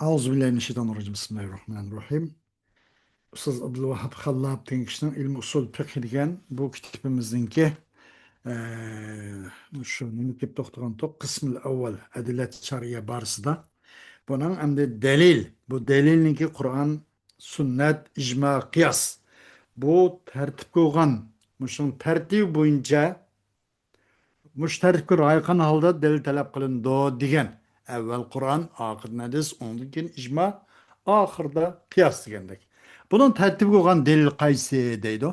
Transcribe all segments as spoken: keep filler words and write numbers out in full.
أعوذ بالله من الشيطان الرجيم. بسم الله الرحمن الرحيم. ئۇستاز ئابدۇلۋاھاب خاللاپ دېگەن كىشىنىڭ ئىلمى ئۇسۇل فىقھى دېگەن بۇ كىتابىمىزنىڭكى، ئە، شۇ نېمە كېلىپ توختىغان توق قىسمىل ئەۋۋەل ئەدىللەت شەرئىيە بارىسىدا. بۇنىڭ ئەمدى دەلىل، بۇ دەلىلنىڭكى قۇرئان، سۈننەت، ئىجما، قىياس. بۇ تەرتىپ قويغان، مۇشۇنىڭ تەرتىپى بويىچە مۇشۇ تەرتىپكە رىئايە قىلغان ھالدا دەلىل تەلەپ قىلىنىدۇ دېگەن. ئەۋۋەل قۇرئان، ئاخىرىدىن ھەدىس، ئۇنىڭدىن كېيىن ئىجما، ئاخىرىدا قىياس دېگەندەك. بۇنىڭ تەرتىپى بولغان دەلىل قايسى دەيدۇ.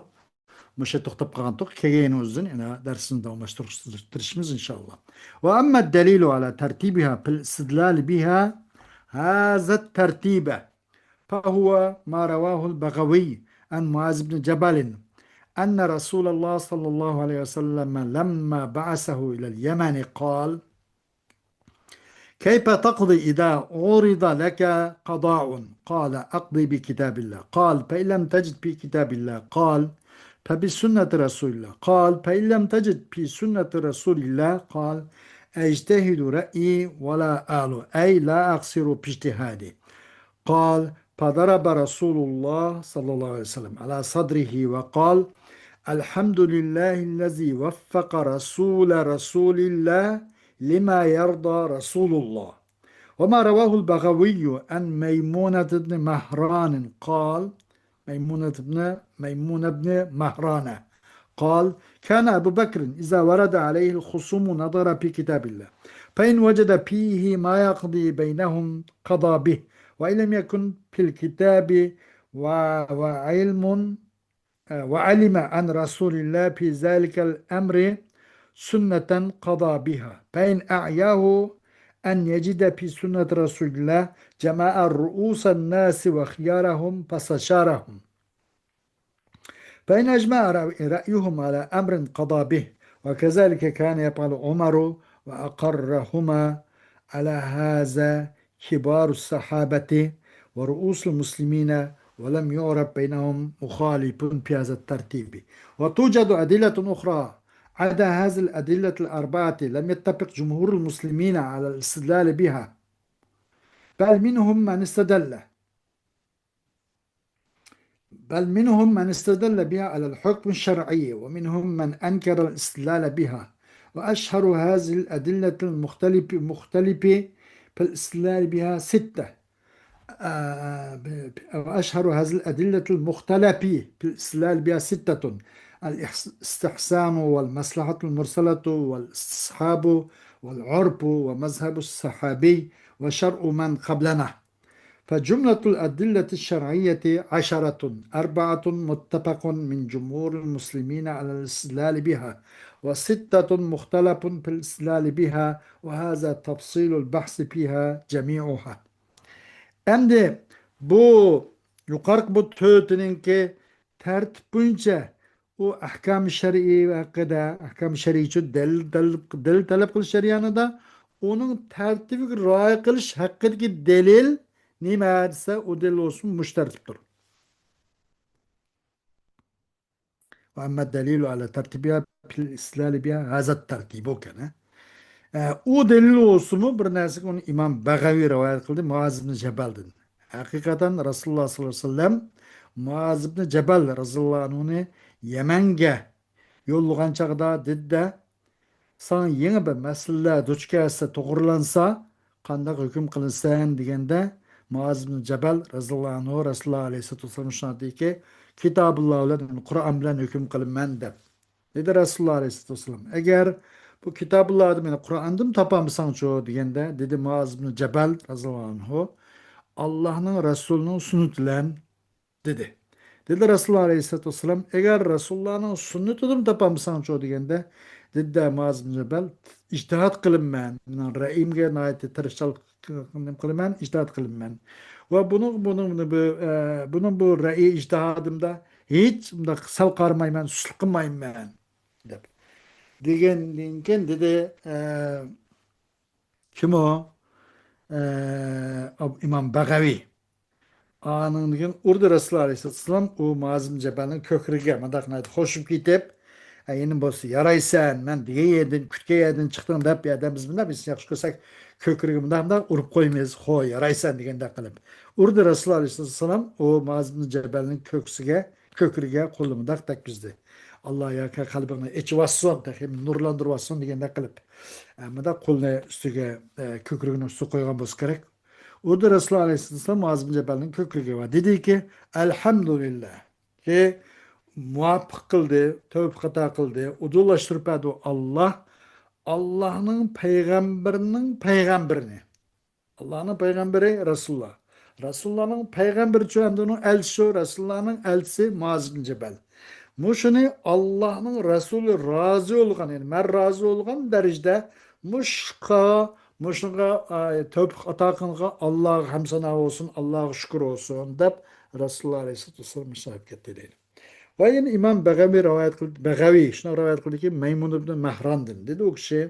مۇشۇ توختاپ قالغانتۇق. كەلگەن ئۇزۇن يەنە دەرسنى داۋاملاشتۇرۇشقا تىرىشىمىز، ئىنشائاللا. وأما الدليل على ترتيبها في الاستدلال بها هذا الترتيب، فهو ما رواه البغوي عن معاذ بن جبل أن رسول الله صلى الله عليه وسلم لما بعثه إلى اليمن قال: كيف تقضي إذا عرض لك قضاء؟ قال: اقض بكتاب الله. قال: فإن لم تجد في كتاب الله؟ قال: فبسنة رسول الله. قال: فإن لم تجد في سنة رسول الله؟ قال: أجتهد رأيي ولا أعلو، أي لا أقصر في اجتهادي. قال: فضرب رسول الله صلى الله عليه وسلم على صدره وقال: الحمد لله الذي وفق رسول رسول الله لما يرضى رسول الله. وما رواه البغوي عن ميمونة بن مهران قال، ميمونة بن، ميمونة بن مهران قال: كان أبو بكر إذا ورد عليه الخصوم نظر في كتاب الله، فإن وجد فيه ما يقضي بينهم قضى به، وإن لم يكن في الكتاب و-، وعلم، آه، وعلم عن رسول الله في ذلك الأمر سنة قضى بها، فإن أعياه أن يجد في سنة رسول الله جمع رؤوس الناس وخيارهم فاستشارهم. فإن أجمع رأيهم على أمر قضى به، وكذلك كان يفعل عمر وأقرهما على هذا كبار الصحابة ورؤوس المسلمين، ولم يعرف بينهم مخالف في هذا الترتيب. وتوجد أدلة أخرى عدا هذه الأدلة الأربعة لم يتفق جمهور المسلمين على الاستدلال بها، بل منهم من استدل بل منهم من استدل بها على الحكم الشرعي، ومنهم من أنكر الاستدلال بها. وأشهر هذه الأدلة المختلف، مختلف في الاستدلال بها ستة. آه، ب-، ب-، وأشهر هذه الأدلة المختلف في الاستدلال بها ستة: الاستحسان والمصلحة المرسلة والاستصحاب والعرف ومذهب الصحابي وشرع من قبلنا. فجملة الأدلة الشرعية عشرة، أربعة متفق من جمهور المسلمين على الاستدلال بها، وستة مختلف في الاستدلال بها، وهذا تفصيل البحث فيها جميعها. ئەمدى بۇ يۇقىرىقى بۇ تۆتىنىڭكى تەرتىپ بويىچە ئۇ ئەھكام شەرئىي ھەققىدە، ئەھكام شەرئىي ئۈچۈن دەلىل، دەلىل، دەلىل تەلەپ قىلىش جەريانىدا ئۇنىڭ تەرتىپىگە رىئايە قىلىش ھەققىدىكى دەلىل نېمە دېسە، ئۇ دەلىل بولسىمۇ مۇشۇ تەرتىپتۇر. وأما الدليل على ترتيبها في الاستدلال بها هذا الترتيب ئىكەن. ئە، ئۇ دەلىل بولسىمۇ بىر نەرسىگە ئۇنى ئىمام بەغەۋى رىۋايەت قىلدى مۇئاز ئىبن جەبەلدىن. ھەقىقەتەن رەسۇلۇللا ساللاللاھۇ ئەلەيھى ۋەسەللەم مۇئاز ئىبن جەبەل رەزىياللاھۇ ئەنھۇنى يەمەنگە يوللىغان چاغدا دېدى-دە، ساڭا يېڭى بىر مەسىلىلەر دۇچ كەلسە، توغرىلانسا، قانداق ھۆكۈم قىلىسەن دېگەندە، مۇئاز ئىبن جەبەل رەزىياللاھۇ ئەنھۇ رەسۇلۇللا ئەلەيھىسسالاتۇ ۋەسسالام شۇنداق دېدىكى، كىتابۇللا بىلەن، قۇرئان بىلەن ھۆكۈم قىلىمەن دەپ. دېدى رەسۇلۇللا ئەلەيھىسسالاتۇ ۋەسسالام، ئەگەر بۇ كىتابۇللادىن، يەنى قۇرئاندىن تاپالمىساڭچۇ دېگەندە، دېدى مۇئاز ئىبن جەبەل رەزىياللاھۇ ئەنھۇ، ئاللاھنىڭ رەسۇلىنىڭ سۈننىتى بىلەن دېدى. دېدى رەسۇلۇللا ئەلەيھىسسالاتۇ ۋەسسالام، ئەگەر رەسۇلۇللانىڭ سۈننىتىدىن تاپالمىساڭچۇ دېگەندە، دېدى مۇئاز ئىبن جەبەل، ئىجتىھاد قىلىمەن، مېنىڭ رەئيىمگە ناھايىتى تىرىشچانلىق قىلىمەن، ئىجتىھاد قىلىمەن. ۋە بۇنىڭ، بۇنىڭ، بۇنى بۇ، ئە، بۇنىڭ بۇ رەئيى ئىجتىھادىمدا ھېچ مۇنداق سەل قارىمايمەن، سۇسلۇق قىلمايمەن دەپ دېگەندىن كېيىن دېدى، ئە، كىم ئۇ؟ ئە، ئىمام بەغەۋى. ئانىڭدىن كېيىن ئۇردى رەسۇلۇللا ئەلەيھىسسالام ئۇ مۇئاز ئىبن جەبەلنىڭ كۆكرىكىگە مۇنداق ناھايىتى خوشۇپ كېتىپ، ئەينى بولسا، يارايسەن، مەن دېگەن يەردىن، كۈتكەن يەردىن چىقتىڭ دەپ، يا ئادەم بىز مۇنداق، بىز ياخشى كۆرسەك، كۆكرىكى مۇنداق، مۇنداق ئۇرۇپ قويىمىز، خو، يارايسەن دېگەندەك قىلىپ. ئۇردى رەسۇلۇللا ئەلەيھىسسالام، ئۇ مۇئاز ئىبن جەبەلنىڭ كۆكسىگە، كۆكرىكىگە قولىنى مۇنداق تەگكۈزدى. ئاللا ياكى قەلبىڭنى ئېچىۋاتسۇن، تېخى نۇرلاندۇرۇۋاتسۇن دېگەندەك قىلىپ. ئە، مۇنداق قولىنى ئۈستىگە، ئە، كۆكرىكىنىڭ ئۈستىگە قويغان بولسا كېرەك. ئۇردى رەسۇلۇللا ئەلەيھىسسالام مۇئاز ئىبن جەبەلنىڭ كۆكرىكىگە ۋە دېدىكى، ئەلھەمدۇلىللا. كى مۇۋاپىق قىلدى، تەۋپىق ئاتا قىلدى، ئۇدۇللاشتۇرۇپ بەردى ئاللا. ئاللانىڭ پەيغەمبىرىنىڭ پەيغەمبىرىنى. ئاللانىڭ پەيغەمبىرى رەسۇلۇللا. رەسۇلۇللانىڭ پەيغەمبىرى شۇ، ئەمدى ئۇنىڭ ئەلچىسى شۇ، رەسۇلۇللانىڭ ئەلچىسى مۇئاز ئىبن جەبەل. مۇشۇنى ئاللانىڭ رەسۇلى رازى بولغان، يەنى مەن رازى بولغان دەرىجىدە مۇشۇقا، مۇشۇنىڭغا، ئاي، تەۋپىق ئاتا قىلغان ئاللاغا ھەمسانا بولسۇن، ئاللاغا شۈكۈر بولسۇن، دەپ رەسۇلۇللا ئەلەيھىسسالاتۇ ۋەسسالام مۇشۇنداق دەپ كەتتى دەيدۇ. ۋە يەنە ئىمام بەغەۋى رىۋايەت قىل-، بەغەۋى شۇنداق رىۋايەت قىلدىكى، مەيمۇن ئىبن مەھراندىن دېدى ئۇ كىشى،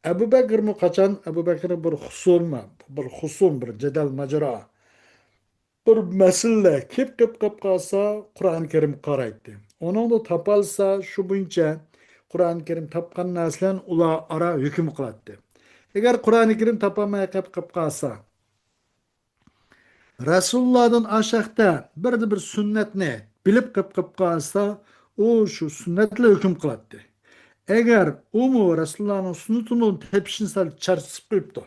ئەبۇ بەكرىمۇ قاچان ئەبۇ بەكرىم بىر خۇسۇمە، بىر خۇسۇم، بىر جېدەل ماجىرا، بىر مەسىلە كېلىپ قېلىپ قالسا، قۇرئان كەرىم قارايتتى. ئۇنىڭدا تاپالسا، شۇ بويىچە قۇرئان كەرىم تاپقان نەرسىلەرنى ئۇلار ئارا ھۆكۈم قىلاتتى. ئەگەر قۇرئان كەرىم تاپالماي قېلىپ قېلىپ قالسا، رەسۇلۇللادىن ئاشاقتا بىردە بىر سۈننەتنى بىلىپ قېلىپ قېلىپ قالسا، ئۇ شۇ سۈننەت بىلەن ھۆكۈم قىلاتتى. ئەگەر ئۇمۇ رەسۇلۇللانىڭ سۈننىتىنى تېپىشنى سەل چارچىتىپ قويۇپتۇ.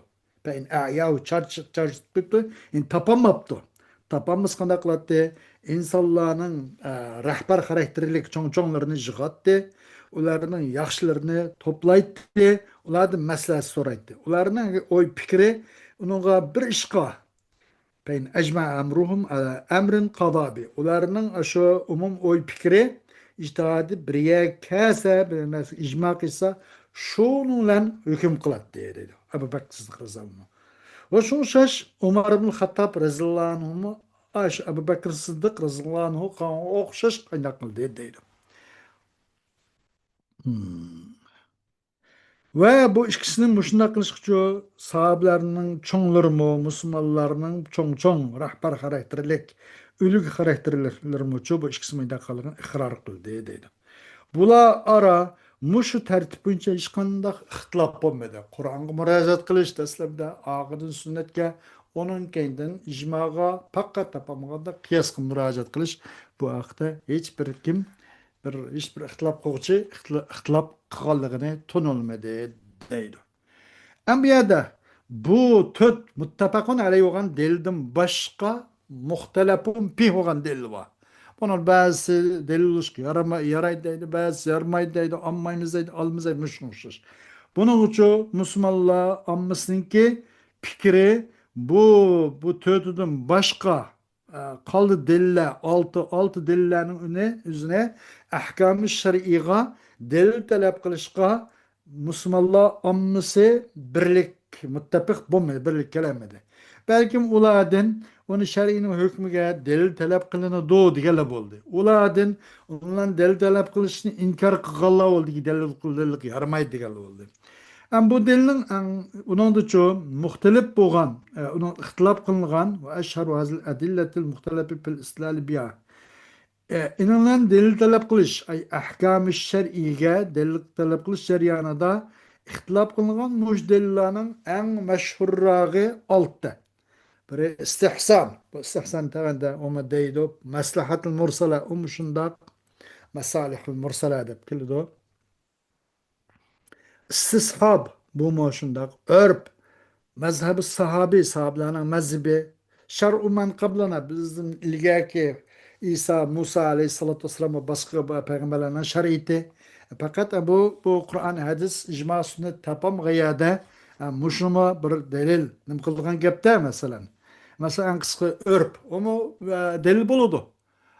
پەئىن ئەياۋ چارچ-، چارچىتىپ قويۇپتۇ. ئەمدى تاپالماپتۇ. تاپالمىسا قانداق قىلاتتى؟ ئىنسانلارنىڭ، ئە، رەھبەر خاراكتېرلىك چوڭ-چوڭلىرىنى يىغاتتى. ئۇلارنىڭ ياخشىلىرىنى توپلايتتى. ئۇلاردىن مەسلىھەت سورايتتى. ئۇلارنىڭ ئوي پىكرى ئۇنىڭغا بىر ئىشقا، پەئىن ئەجمە ئەمرۇھۇم ئەلا ئەمرىن قازا بى. ئۇلارنىڭ ئاشۇ ئومۇم ئوي پىكرى، ئىجتىھادى بىر يەرگە كەلسە، بىر نەرسە ئىجما قىلسا، شۇنىڭ بىلەن ھۆكۈم قىلاتتى، دەيدۇ ئەبۇ بەكرى سىددىق رەزىياللاھۇ ئەنھۇ. ۋە شۇڭا ئوخشاش ئۆمەر ئىبن خەتتاب رەزىياللاھۇ ئەنھۇمۇ ئاشۇ ئەبۇ بەكرى سىددىق رەزىياللاھۇ ئەنھۇغا ئوخشاش قانداق قىلدى، دەيدۇ. ھىم. ۋە بۇ ئىككىسىنى مۇشۇنداق قىلىشقىچۇ ساھابىلەرنىڭ چوڭلىرىمۇ، مۇسۇلمانلارنىڭ چوڭ-چوڭ رەھبەر خاراكتېرلىك، ئۈلگە خاراكتېرلىكلىرىمۇچۇ بۇ ئىككىسى مۇنداق قىلغان ئىقرار قىلدى، دەيدۇ. بۇلار ئارا مۇشۇ تەرتىپ بويىچە ھېچقانداق ئىختىلاپ بولمىدى. قۇرئانغا مۇراجىئەت قىلىش دەسلەپتە، ئارقىدىن سۈننەتكە، ئۇنىڭ كەينىدىن ئىجماغا پەقەت تاپالمىغاندا قىياسقا مۇراجىئەت قىلىش، بۇ ھەقتە ھېچ بىر كىم بىر، ھېچ بىر ئىختىلاپ قىلغۇچى ئىختىلا-، ئىختىلاپ قىلغانلىقىنى تونۇلمىدى، دەيدۇ. ئەمما بۇ يەردە بۇ تۆت مۇتتەپەقۇن ئەلەيھ بولغان دەلىلدىن باشقا مۇختەلەپۇن پىھ بولغان دەلىل بار. بۇنىڭ بەزىسى دەلىل بولۇشقا يارىماي-، يارايدۇ دەيدۇ، بەزىسى يارىمايدۇ دەيدۇ، ئالمايمىز دەيدۇ، ئالىمىز دەيدۇ، مۇشۇنىڭغا ئوخشاش. بۇنىڭ ئۈچۈن مۇسۇلمانلار ئاممىسىنىڭكى پىكرى بۇ، بۇ تۆتىدىن باشقا ئە، قالدى دەلىللەر، ئالتە، ئالتە دەلىللەرنىڭ ئۈنى، ئۆزىنى ئەھكامى شەرئىيغا دەلىل تەلەپ قىلىشقا مۇسۇلمانلار ئاممىسى بىرلىك، مۇتتەپىق بولمىدى، بىرلىك كېلەلمىدى. بەلكىم ئۇلاردىن ئۇنى شەرئىينىڭ ھۆكمىگە دەلىل تەلەپ قىلىنىدۇ دېگەنلەر بولدى. ئۇلاردىن ئۇنىڭ دەلىل تەلەپ قىلىشنى ئىنكار قىلغانلار بولدى، دەلىل قىلدىلىق يارىمايدۇ دېگەنلەر بولدى. ئەم بۇ دەلىلنىڭ ئەڭ، ئۇنىڭدىچۇ مۇختەلىپ بولغان، ئە، ئۇنىڭ ئىختىلاپ قىلىنغان ۋە ئەشھەرۇ ھازىل ئەدىللەتىل مۇختەلەپى پىل ئىستىدلالى بىھا. ئە، ئېنىڭلار دەلىل تەلەپ قىلىش، ئەي، ئەھكامى شەرئىيگە دەلىل تەلەپ قىلىش جەريانىدا ئىختىلاپ قىلىنغان مۇشۇ دەلىللارنىڭ ئەڭ مەشھۇرراغى ئالتە. بىرى ئىستىھسان. بۇ ئىستىھسان تەۋەندە ئۇمۇ دەيدۇ. مەسلىھەتۇل مۇرسەلە، ئۇمۇ شۇنداق. مەسالىھۇل مۇرسەلە دەپ كېلىدۇ. ئىستىسھاب، بۇمۇ شۇنداق. ئۆرپ، مەزھەبى ساھابى، ساھابىلەرنىڭ مەزھىپى. شەرئۇ مەن قەبلەنا، بىزدىن ئىلگەركى ئىسا، مۇسا ئەلەيھىسسالاتۇ ۋەسسالام ۋە باشقا پەيغەمبەرلەرنىڭ شەرىئىتى. پەقەت بۇ، بۇ قۇرئان، ھەدىس، ئىجما، سۈننەت تاپالمىغان يەردە، ئە، مۇشۇمۇ بىر دەلىل، نېمە قىلىدىغان گەپتە، مەسىلەن. مەسىلەن، ئەڭ قىسقا ئۆرپ، ئۇمۇ، ئە، دەلىل بولىدۇ.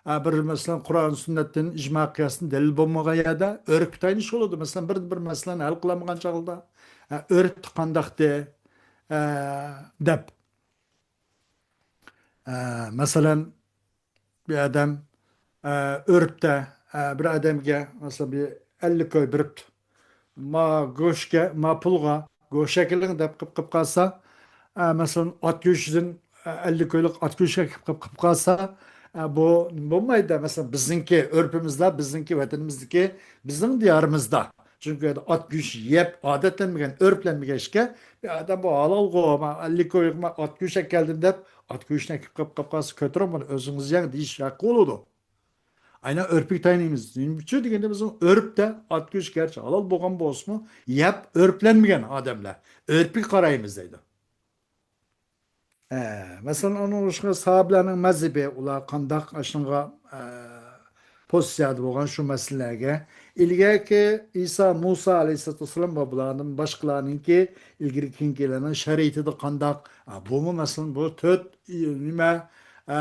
ئە، بىر، مەسىلەن، قۇرئان، سۈننەتتىن، ئىجما، قىياستىن دەلىل بولمىغان يەردە ئۆرپكە تايىنىش بولىدۇ. مەسىلەن، بىر، بىر مەسىلىنى ھەل قىلالمىغان چاغدا، ئە، ئۆرپ قانداقتى، ئە، دەپ. ئە، مەسىلەن، بىر ئادەم، ئە، ئۆرپتە، ئە، بىر ئادەمگە، مەسىلەن، بىر ئەللىك كوي بېرىپتۇ. ما گۆشكە، ما پۇلغا گۆش ئەكېلىڭ دەپ قىپ، قىپ قالسا، ئە، مەسىلەن، ئات گۆشىدىن، ئە، ئەللىك كويلۇق ئات گۆشى قىپ، قىپ، قىپ قالسا، ئە، بۇ بولمايدۇ. مەسىلەن، بىزنىڭكى ئۆرپىمىزدە، بىزنىڭكى ۋەتىنىمىزدىكى، بىزنىڭ دىيارىمىزدا. چۈنكى ئات گۆشى يەپ ئادەتلەنمىگەن، ئۆرپلەنمىگەچكە، بىر ئادەم بۇ ھالالغۇ، مەن ئەللىك كويغا ئات گۆشى ئەكەلدىم دەپ، ئات گۆشىنى ئەكىپ قاپ قاپقالسا، كۆتۈرۈڭ بۇنى، ئۆزىڭىز يەڭ دېيىش ھەققى بولىدۇ. ئاينا ئۆرپىگە تايىنىمىز. نېمە ئۈچۈن دېگەندە، بىزنىڭ ئۆرپتە ئات گۆشى گەرچە ھالال بولغان بولسىمۇ، يەپ ئۆرپلەنمىگەن ئادەملەر. ئۆرپىگە قارايمىز دەيدۇ. ئە، مەسىلەن، ئۇنىڭ ئۈچۈن ساھابىلەرنىڭ مەزھىپى، ئۇلار قانداق ئاشۇنىڭغا، ئە، پوزىتسىيەدە بولغان شۇ مەسىلىلەرگە. ئىلگەركى ئىسا، مۇسا ئەلەيھىسسالاتۇ ۋەسسالام ۋە بۇلاردىن باشقىلارنىڭكى، ئىلگىرى كېيىنكىلەرنىڭ شەرىئىتىدە قانداق؟ ئە، بۇمۇ مەسىلەن، بۇ تۆت، ئى، نېمە، ئە،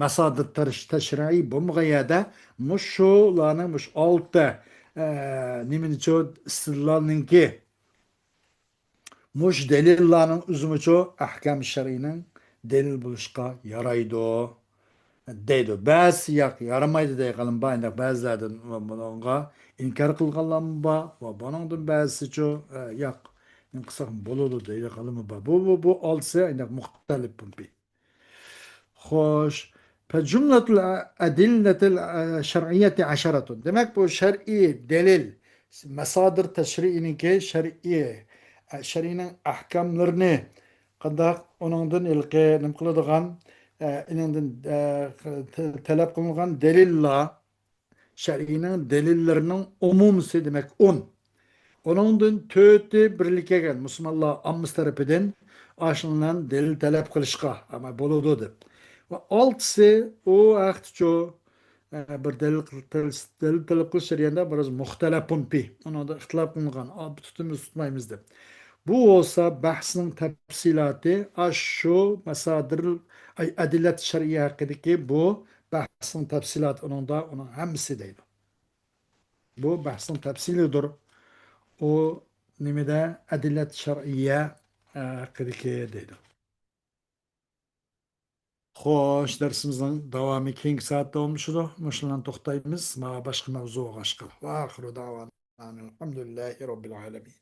ماسادىر تەش-، تەشرىئىي بولمىغان يەردە مۇشۇلارنىڭ، مۇشۇ ئالتە، ئە، نېمىنىچۇ، ئىستىدلالنىڭكى، مۇشۇ دەلىللارنىڭ ئۆزىمۇچۇ ئەھكام شەرئىينىڭ دەلىل بولۇشقا يارايدۇ دەيدۇ. بەزىسى ياق، يارىمايدۇ دەيدىغانلىرىمۇ بار. ئەمدى بەزىلەردىن بۇنىڭغا ئىنكار قىلغانلارمۇ بار ۋە بۇنىڭدىن بەزىسىچۇ، ئە، ياق، نېمە قىلساق بولىدۇ دەيدىغانلىرىمۇ بار. بۇ، بۇ، بۇ ئالتىسى ئەمدى مۇختەلىپ بۇ. خوش. فجملة الأدلة الشرعية عشرة. دېمەك، بۇ شەرئىي دەلىل، ماسادىر تەشرىئىنىڭكى شەرئىي، شەرئىنىڭ ئەھكاملىرىنى قانداق ئۇنىڭدىن ھېلىقى نېمە قىلىدىغان، ئە، ئېنىڭدىن، ئە، تە-، تەلەپ قىلىنغان دەلىللار، شەرئىنىڭ دەلىللىرىنىڭ ئومۇمىسى، دېمەك، ئون. ئۇنىڭدىن تۆتى بىرلىككە كەلگەن مۇسۇلمانلار ئاممىسى تەرىپىدىن ئاشۇنىڭ دەلىل تەلەپ قىلىشقا، ئەمما بولىدۇ دەپ. ۋە ئالتىسى ئۇ ھەقتىچۇ، ئە، بىر دەلىل قىل-، دەلىل تەلەپ قىلىش جەريانىدا بىراز مۇختەلەپۇن پى، ئۇنىڭدا ئىختىلاپ قىلىنغان، ئا، تۇتىمىز، تۇتمايمىز دەپ. بۇ بولسا بەھسنىڭ تەپسىلاتى، ئاشۇ ماسادىر، ئەي، ئەدىللەت شەرئىيە ھەققىدىكى بۇ بەھسنىڭ تەپسىلاتى ئۇنىڭدا، ئۇنىڭ ھەممىسى دەيدۇ. بۇ بەھسنىڭ تەپسىلىدۇر. ئۇ نېمىدە؟ ئەدىللەت شەرئىيە، ئە، ھەققىدىكى دەيدۇ. خوش، دەرسىمىزنىڭ داۋامى كېيىنكى سائەتتە داۋاملىشىدۇ. مۇشۇ بىلەن توختايمىز. مانا باشقا مەۋزۇ بولغاچقا. ۋە ئاخىرۇ داۋانا ئەلھەمدۇلىللاھى رەببىل ئالەمىن.